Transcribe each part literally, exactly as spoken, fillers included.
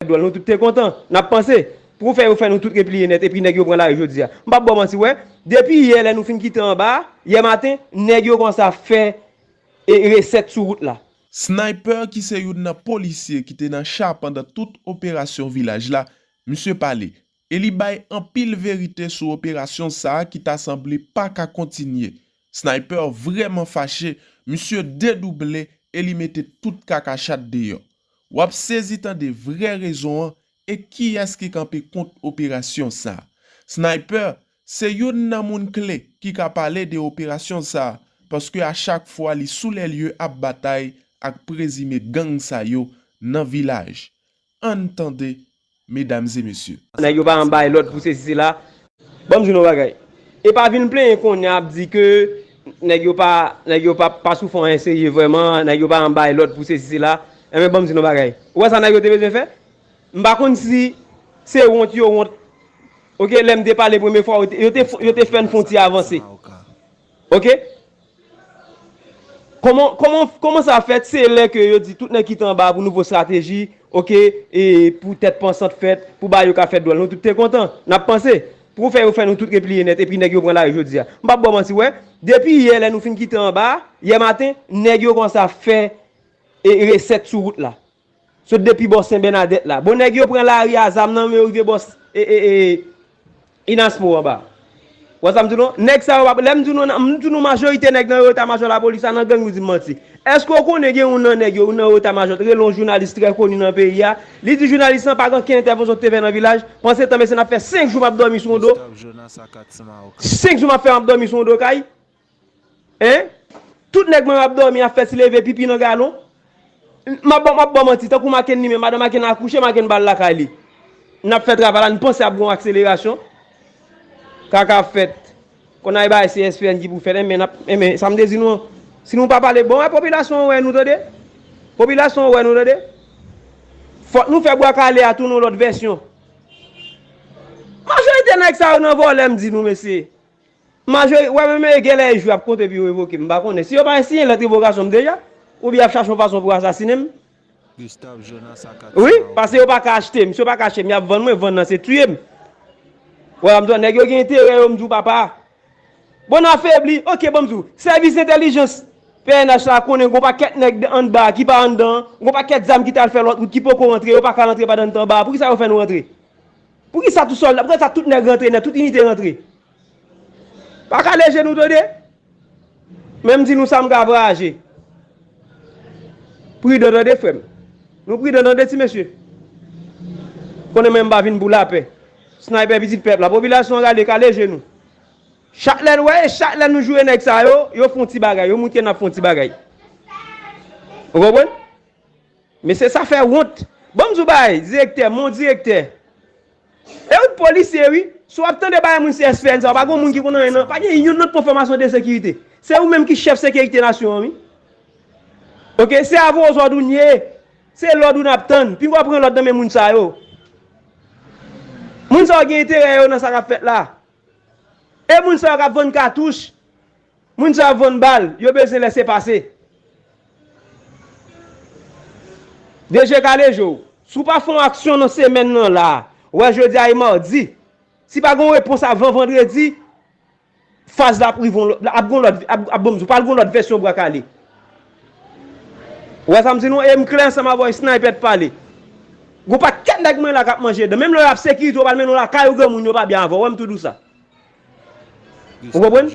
dwòl, nou tout te kontan. N ap panse pou fè yo fè nou tout repliye nèt, epi nèg yo pran lari jodi a. M p ap ba w manti, wè. Depi yè, lè nou fin kite anba a, yè maten, nèg yo kòmanse ap fè e, resèt sou wout la. Sniper, ki se youn nan polisye ki te nan cha pandan tout operasyon Vilaj la, misye pale e li bay anpil verite sou operasyon sa a ki ta sanble pa ka kontinye. Sniper vrèman fache, misye dedouble e li mete tout kakachat deyò. W ap sezi tande vrè rezon an e kiyès ki kanpe kont operasyon sa a. Sniper se youn nan moun kle ki ka pale de operasyon sa a, paske a chak fwa li sou lè lye ap batay ak prezime gang sa yo nan Vilaj. Ann tande, medam e mesye. Nèg yo pa janm bay lòd pou sesi sela. Ban m di nou yon bagay. E pa vin plenyen kounye a ap di ke nèg yo pa, nèg yo pa, pa sou fè anyen serye vrèman, nèg yo pa janm bay lòd pou sesi sela. Enben, ban m di nou yon bagay. Ou wè sa nèg yo te bezwen fè? M pa konn si se wont yo wont. Oke, lè m te pale premye fwa, yo te, yo te, yo te fè n fè yon ti avanse. Oke? Kòman, kòman, kòman sa fèt? Se lè ke yo di tout nèg kite anba pou nouvo estrateji, oke, e pou tèt pansant fèt, pou bagay yo ka fèt dwòl. Nou tout te kontan. N ap panse pou fè yo fè nou tout repliye nèt, epi nèg yo pran lari jodi a. M p ap ba w manti, wè. Depi yè, lè nou fin kite anba a, yè maten, nèg yo kòmanse ap fè e, resèt sou wout la. Sot depi bò Sen Bènadèt la. Bon, nèg yo pran lari a, zam nan men yo rive bò e, e, e, Inaspo anba. Wè sa m di nou? Nèg sa yo, lè m di nou, m di nou majorite nèg nan yo eta majò lapolis la nan gang, nou di m manti. Èske w konnen gen youn nan nèg yo, youn nan yo eta majò, rele yon jounalis trè koni nan peyi a? Li di jounalis lan pa gen okenn entèvansyon ki te fè nan Vilaj. Panse tan mesye n ap fè senk jou m ap dòmi sou yon do. Senk jou m ap fè m ap dòmi sou yon do kay. Hein? Tout nèg mwen ap dòmi, ap fè ti leve pipi nan galon. M ap ba w manti, tankou Makenn li menm, madan Makenn akouche, Makenn ba l lakay li. N ap fè travay la, n panse ap gen yon akselerasyon. Kaka ap fèt. Konn ay bagay se S P N ki pou fèt, enben, n ap, enben, sa m te di nou an. Si nou pa pale, bon, wè popilasyon an wè nou, tande. Popilasyon an wè nou, tande. Fòk nou fè Bwa Kale a tounen yon lòt vèsyon. Majorite nèg sa yo nan vòlè, m di nou, mesye. Majori, wè menm e genlè e jou y ap konte pou yo revoke m, m pa konnen. Si yo pa siyen lèt revokasyon m deja, oubyen y ap chache yon fason pou asasinen m. Wi, paske yo pa ka achte m. Si yo pa ka achte m, y ap vann mwen, vann nan se tiye m. Wè, m di w, nèg yo gen enterè yo, m di w papa. Bon, n afebli, oke, bon, m di w, sèvis entèlijans P N H la konnen gon pakèt nèg anndan ki pa anndan, gon pakèt zam ki t al fè lòt wout ki poko rantre, yo pa ka rantre pandan n t anba a. Poukisa yo fè nou rantre? Poukisa tou sòlda, poukisa tout nèg rantre nèt, tout inite rantre? Pa kale je nou tande. Men m di nou sa m ka vwayaje. Pridan tande frè m. Nou pridan tande ti mesye. Konnen mwen m pa vin pou lapè. Sniper pitit pèp la. Popilasyon an rale kale je nou. Chak lè n wè, e chak lè nou joure nèg sa yo, yo fè yon ti bagay, yo montre n ap fè yon ti bagay. Ou konprann? Mesye sa fè wont. Ban m di w bagay, direktè, mon direktè. E ou t polisye wi. Si w ap tande bagay moun se S P N sa, pa gen moun ki konn anyen nan. Pa gen youn nan t pran fòmasyon de sekirite. Se ou menm ki chèf sekirite nasyon an wi. Oke, se avè w zòd ou n ye. Se lòd ou n ap tann. Pinga w pran lòd nan men moun sa yo. Moun sa yo gen enterè yo nan sa k ap fèt la. E moun sa yo k ap vann katouch. Moun sa ap vann bal, yo bezwen lese pase. D G kale je w. Si w pa fè yon aksyon nan semèn nan la, wè jodi a e madi. Si pa gen yon repons avan vandredi, faz la ap rive yon lòt, ap gon lòt, ap, ap bon, pral gon lòt vèsyon bwa kale. Wè sa m di nou, e m klè ansanm avè w, e sniper t pale. Gon pakèt nèg mwen la k ap manje dan. Menm lè y ap sekirite, w pral mennen w lakay ou granmoun, yo pa byen avè w. Wè m tou di w sa. Ou konprann?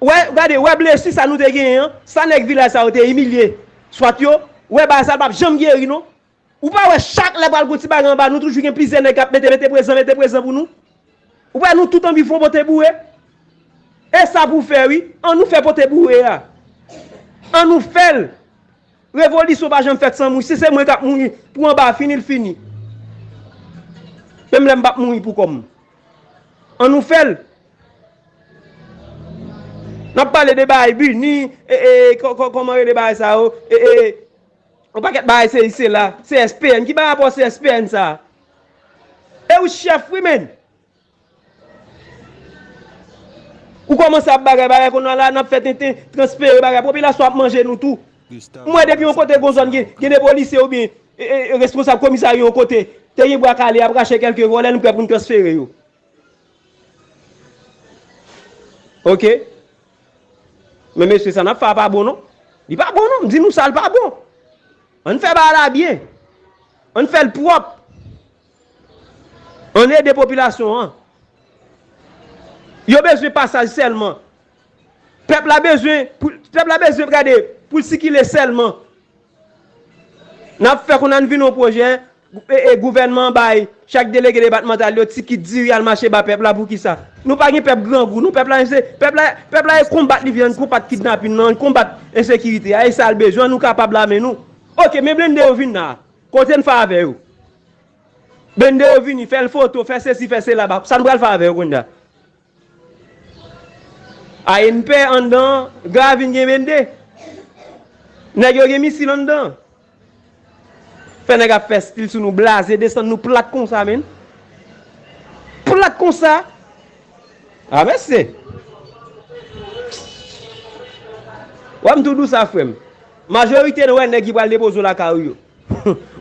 Wè, gade, wè blesi sa nou te genyen an, sa nèg vilaj sa yo te imilye. Swat yo, wè bagay sa l p ap janm geri non. Ou pa wè chak lè pral gon ti bagay anba nou toujou gen plizyè nèg k ap mete, mete prezan, mete prezan pou nou. Ou wè nou tout anvi fè yon pote boure. E sa pou fè wi, ann nou fè pote boure a. Ann nou fè l. Revolisyon pa janm fèt san mouri. Si se mwen k ap mouri pou anba a fini, l fini. Menm lè m p ap mouri pou kò m. Ann nou fè l. N ap pale de bagay bini, e, e, kò-, kò-, kòman rele bagay sa yo, e, e, yon pakèt bagay se, se la, se S P N. Ki pa rapò se S P N sa? E ou chèf wi menn. Ou kòmanse ap bagay, bagay kounye a la, n ap fè tenten, transfere bagay. Popilasyon ap manje nou tou. M wè depi yon kote gon zòn gen, gen de polisye oubyen, e, e, responsab komisarya yon kote, te gen bwa kale, y ap rache kèlke vòlè, nou prè pou n transfere yo. Oke? Men mesye, sa n ap fè a pa bon non. Li pa bon non, m di nou sa, l pa bon. Ann fè bagay la byen. Ann fè l pwòp. Ann ede popilasyon an. Yo bezwen pasaj sèlman. Pèp la bezwen, pou, pèp la bezwen gade pou l sikile sèlman. N ap fè konn ann vin yon pwojè, e, e, gouvènman bay chak delege depatmantal yo tikit diri al mache ba pèp la, poukisa? Nou pa gen pèp grangou, non, pèp la, se, pèp la, pèp la e konbat li vle, ann konbat kidnapin nan, ann konbat ensekirite a, e sa l bezwen, nou kapab la men nou. Oke, men blende yo vin la. Kote n fè avè yo? Blende yo vini, fè l foto, fè sesi, fè sela, ba, sa n pral fè avè yo kounye a? A N P anndan, Gravin gen blende. Nèg yo gen misil anndan. Fè nèg ap fè stil sou nou, blaze, desann nou plat konsa, menn. Plat konsa. A, mesye. W ap m tou di w sa, frè m. Majorite nou wè nèg ki pral depoze w lakay ou yo.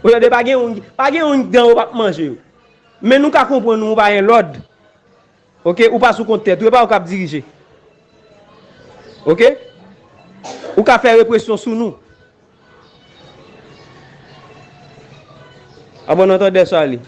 Ou tande, pa gen youn, pa gen youn dan ou p ap manje yo. Men nou ka konprann ou pa gen lòd. Oke, ou pa sou kont tèt ou, e pa ou k ap dirije. Oke? Ou ka fè represyon sou nou. Apre n antande sa li.